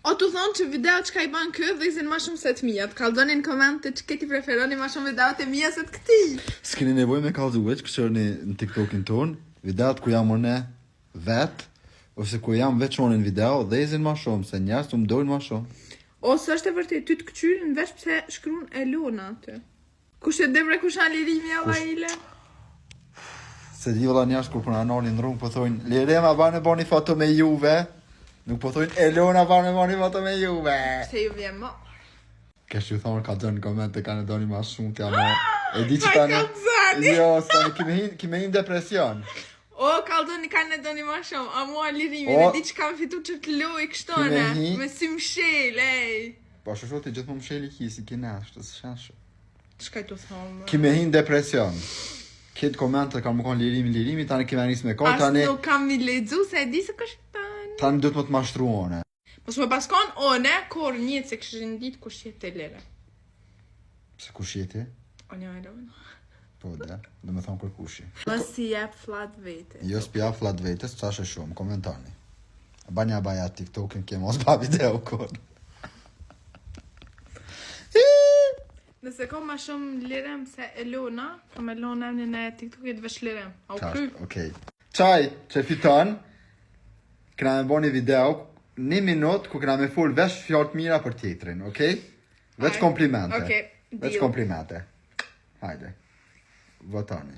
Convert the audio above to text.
O tu thonë që video që ka i ban kë, dhezin ma shumë se të mija. Të kallzoni në komente që këti preferoni ma shumë videot e mija se të këtij. S'keni nevojë me kallzu veç këshërni në TikTokin ton, videot ku jam unë vet, ose ku jam veç unë në video, dhezin ma shumë, se njerëz të më dojnë ma shumë. Ose është e vërtet, ty të këqyrin veç pse shkruan Elona aty. Kush e di bre kush janë lirimi alla ile? Se di vëlla njerëz kur po na nalin në rrugë po thonë Lirim a ban me bo një foto me juve. Nuk po thonë Elona ban me bo një foto me juve. Pse ju vjen më? Kesh ju thonë ka dënë në komente kanë e doni ma shumë t'ja ma. E di që Pa tani... kallzoni. Jo, se tani kime hin, kime hin depresion. O, kallzoni kanë e doni ma shumë, a mua lirimin, O. e di që kam fitu që të loj kështu Kime ne, hi. me sy mshel, ej. Po shosho ti gjithmonë msheli ki si kina, ashtu s'është. Çka tu thonë? bre? Kime hin depresion. Këtë komente kanë më konë lirimi, lirimi, tani kime nis me kohë, As tani, nuk kam mi lexu se e di se kush tani. tani duhet më të mashtru one. Mos më pas kon one, kur një se kishin ditë kush jetë lere. Se kush jeti? Unë jam Elona. Po dhe, do me thonë kërkushi. Mos si jep flat vete. Jo s'pja flat vetës, qash e shumë, komentoni. Banja baja TikTokin, ke mos ba video kur. Nëse ka ma shumë lirem se Elona, kam Elona emrin e TikTokit veç lirem. A u kry? Qash, okej. Qaj që fiton, kena me bo një video, një minut, ku kena me fol veç fjalë të mira për tjetrin, okej? Veç Aj, komplimente. Okej, Veç deal. komplimente. Hajde. Votoni.